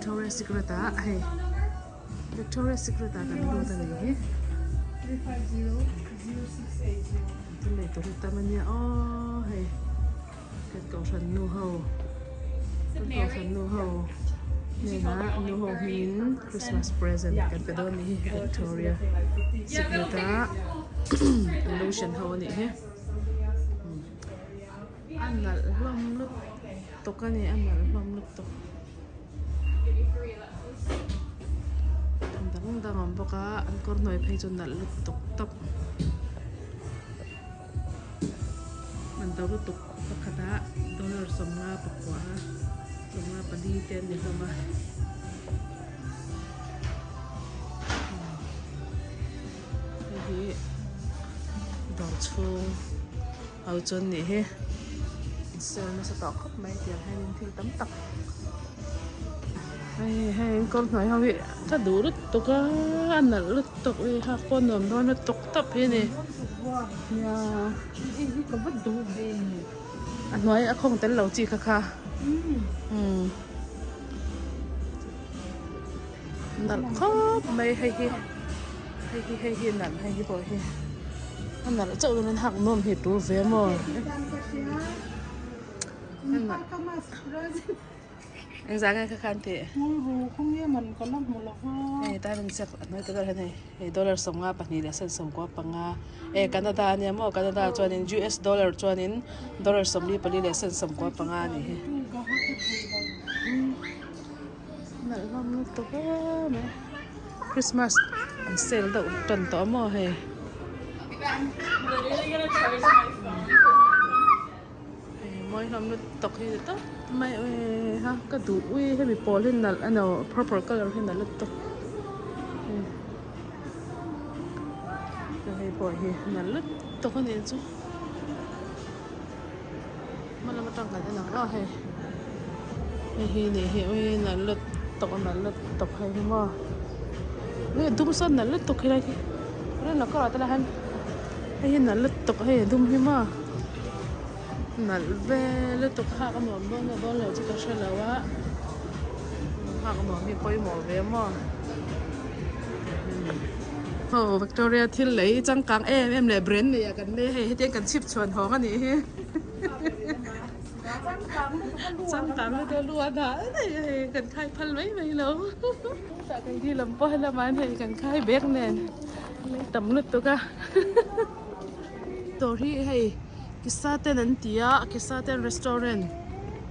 Victoria Secret ah hei Victoria Secret ah kan lut a nih hi thil lei tur hi tam a nia aw hei kan kohhran nu ho kan kohhran nu ho hnenah nu ho hmingin Christmas present kan pe dawn a nih hi Victoria Secret ah lotion ho a nih hi. A nalh hlawm lutuk a ni a nalh hlawm lutuk dang dang a awm bawk a an kawr hnuai phei chu nalh lutuk tawp man to lutuk pakhat ah dollar sawmnga pakua sawmnga pali te an ni hlawm a hei hi dawr chhung. Ho chuan nih hi sel nasa tawh khawp mai tiang hianin thil tam tak hei hei kawr hnuai ho hi ka duh lutuk a a nalh lutuk hi hak pawh a nuam dawn lutuk tawp hi a ni nia a hnuai a khawng tel lo chi kha kha umm nalh khawp mai hei hi hei hi hei hi nalh hei hi pawh hi a nalh chauh dawn in hak nuam hi a tul ve maw engzah nge kha khan tih hei tan in ziak a hnuai te ber hian hei hei dollar sawmnga pahnih leh cent sawmkua panga e Canada a nia maw Canada chuanin US dollar chuanin dollar sawmli pali leh cent sawmkua panga a nih hi. Nalh hlawm lutuk em a Christmas an sale deuh tan tawh a maw hei hei mawi hlawm lutuk hi tawp mai ha ka duh ui hemi pawl hi nalh a no purple colour hi nalh lutuk hei pawh hi nalh lutuk a nih chu hma lam atang kan en ang a hei hei hi nih hi ui nalh lutuk a nalh lutuk hei hi maw ui a dum sawn nalh lutuk helai hi rin loh kawrah te lah hian hei hi nalh lutuk hei a dum hi maw nalh vel lutuk hak a nuam dawn nge dawn lo chu ka hre lo a hak a nuam hi pawimawh ve maw. Aw Victoria thil lei changkang em em leh brand nei ah kan nei a hei hetiang kan chhip chhuan hawng a nih hi changkang lutuk a lu a dah daih a hei kan khai phal mai mai lo tah kan di lam pawh helamah hian hei kan khai bag nen lei tam lutuk a dawr hi hei kisaten an ti a kisaten restaurant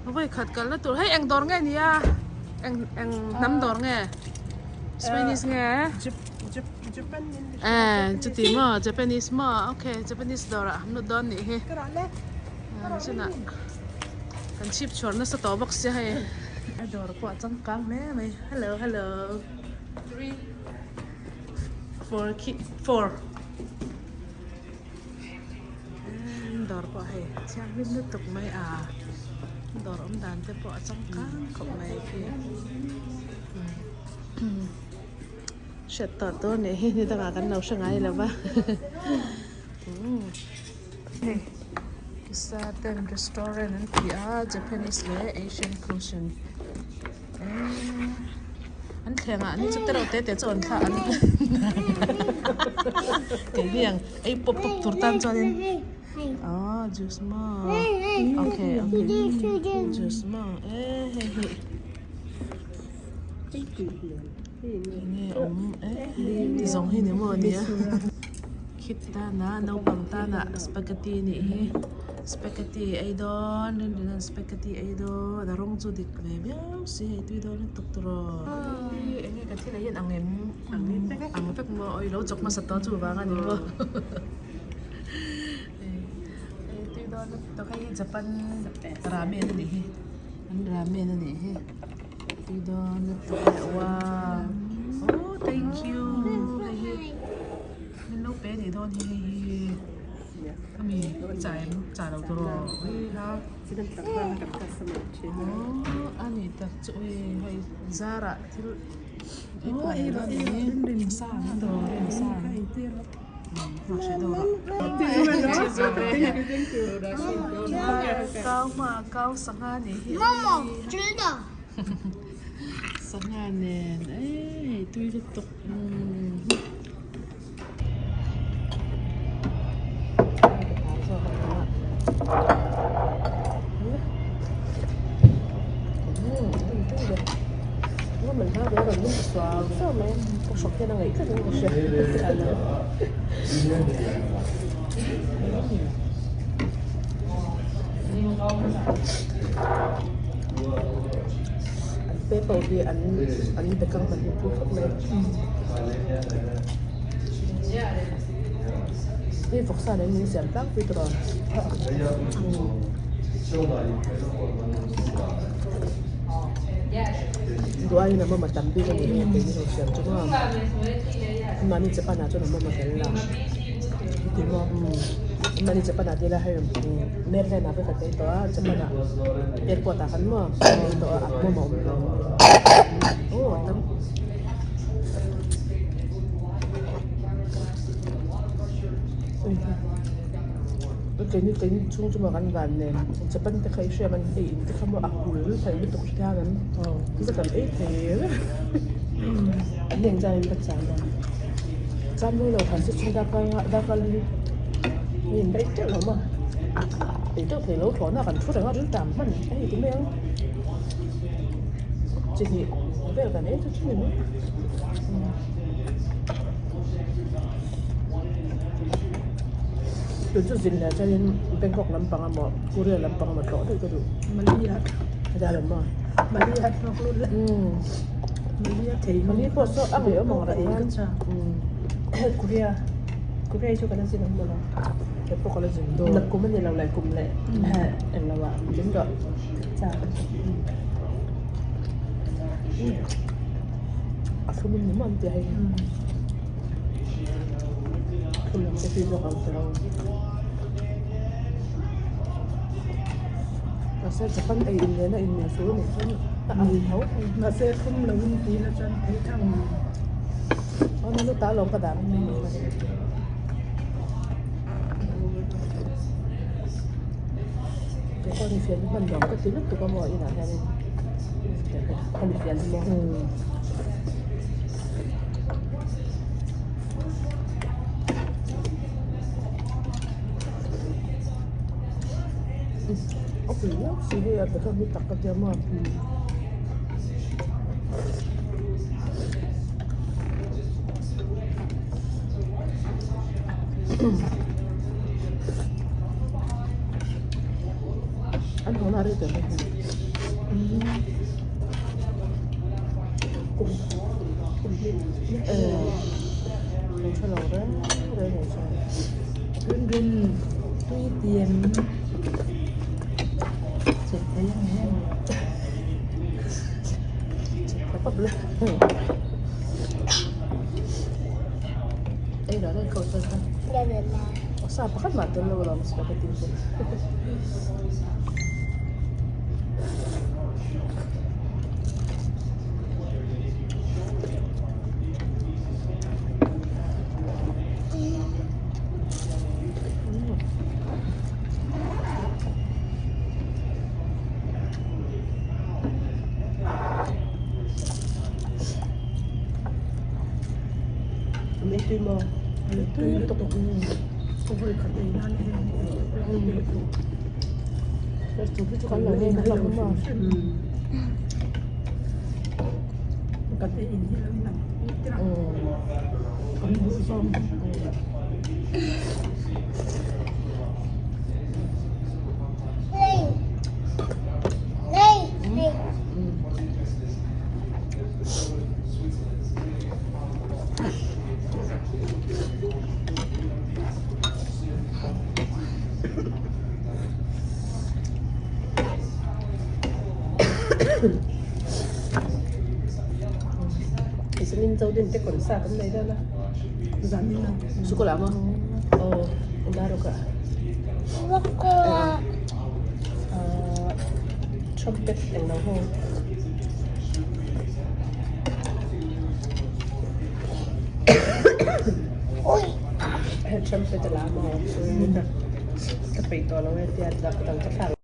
vawikhat kalna tur hei eng dawr nge ni a eng eng hnam dawr nge Spanish nge eh chuti maw Japanese maw okay Japanese dawrah an lut dawn nih hi chunah kan chhip chhuar nasa tawh bawk sia hei a dawr pawh a changkang hle mai hello hello four khi four dawr pawh hei thianghlim lutuk mai a dawr awm dan te pawh a changkang khawp mai khi hriat tawh tur nih hi ni dangah kan lo hre ngai lo va hei kisaten restaurant an ti a Japanese leh Asian cuisine an thleng ah ni chu te reuh te te chu an thlah an keini ang ei pawp pawp tur tan chuanin ah juice maw okay okay juice maw e hei hi enge awm e ti zawng hi ni maw nia khit tana naupang tana spaghetti nih hi spaghetti ei dawn rin rin an spaghetti ei dawn a rawng chu dik ve viau si hei tui dawn lutuk tawh enge ka thil ah hian ang em ang vek maw awi lo chawk hmasa tawh chu vang a ni maw hei tui dawn lutuk hei hi Japan ramen a nih hi an ramen a nih hi. Tui dawn lutuk leh wow oh thank you hei hi min lo pe nih dawn hi hei hi ami chah em chah lo tur aw ui ha oh ani tak chu ui hei zarah thil oh ei dawn nih hi sa ang tur aw rin sa ang Kau hma kau sangha nih hi. Sangha. Vawksa nen eii tui lutuk umm. An paper hi an an bekang hman hi pui khawp mai. Hei vawksa nen min siam tlangpui tawh a. Duh aiin a mawm a tam bik a ni e keini ho siam chu maw. Mahni Japan ah chuan a mawm a tel la. Mahni Japan ah te ila hei Maryland ah vek a tel tawh a Japan ah airport ah khan maw a tel tawh a a mawm a awm lo. Aw a tam. Keini keini chhung chu maw kan van nen Japan te kha i hriat ang ei in te kha maw a hul thei lutuk hian an zet an ei thei reng an eng zan in ka cham a cham mawi lo khan se chhung darkar nga darkar li a in daih teuh lo maw ei teuh thei lo thlawhna kan thu reng a riltam hman a ni ti mai ang chi hnih vel kan ei chu chu ni mai. Tun chu zin leh chuanin Bangkok lampang emaw Korea lampang emaw tlawh daih ka duh. Malia Heta lam maw? Malia tlawk lut la. Malia thei Mali pawh saw a ngei awm ang reng ka chak. Korea Korea hi chu ka la zin ang mawlo. Kei pawh ka la zin dawn. Nakum a ni lo leh kum leh eng lo ah. Zin rawh. Chak. A thlum in ni maw an tia hei. Thlum lam te hi zawk ang tawh ang. Mahse Japan ei in nena in meh fur anih chuan a ang tho. Mahse thlum lo in ti la chuan phei thang. Aw na luta alawm ka dah. Kei pawh ni fian hi hman nuam ka ti lutuk a maw inah hianin. Hemi fian hi maw? A pui viau si hei a bag hi tak ka tia maw. An hawn a rei tawh mai hei. Rin rin tui tiam chep thei ang em. Sa pakhat mah tel lo alawm spaghetti chu. Tui maw? Tui lutuk. Ka vawi khat ei nan hian tui lutuk. Chu chu kan lo en hlawm a maw? Kan ei in hi lo inang tira. Kan duh zawng. Zanin zo din te kawn sa kan nei dawn a. Zanin a. Sukula maw? Aw, Daruka. Trumpet englo ho. Trumpet a la maw? Ka peih tawh lo e tia dang ka thlak.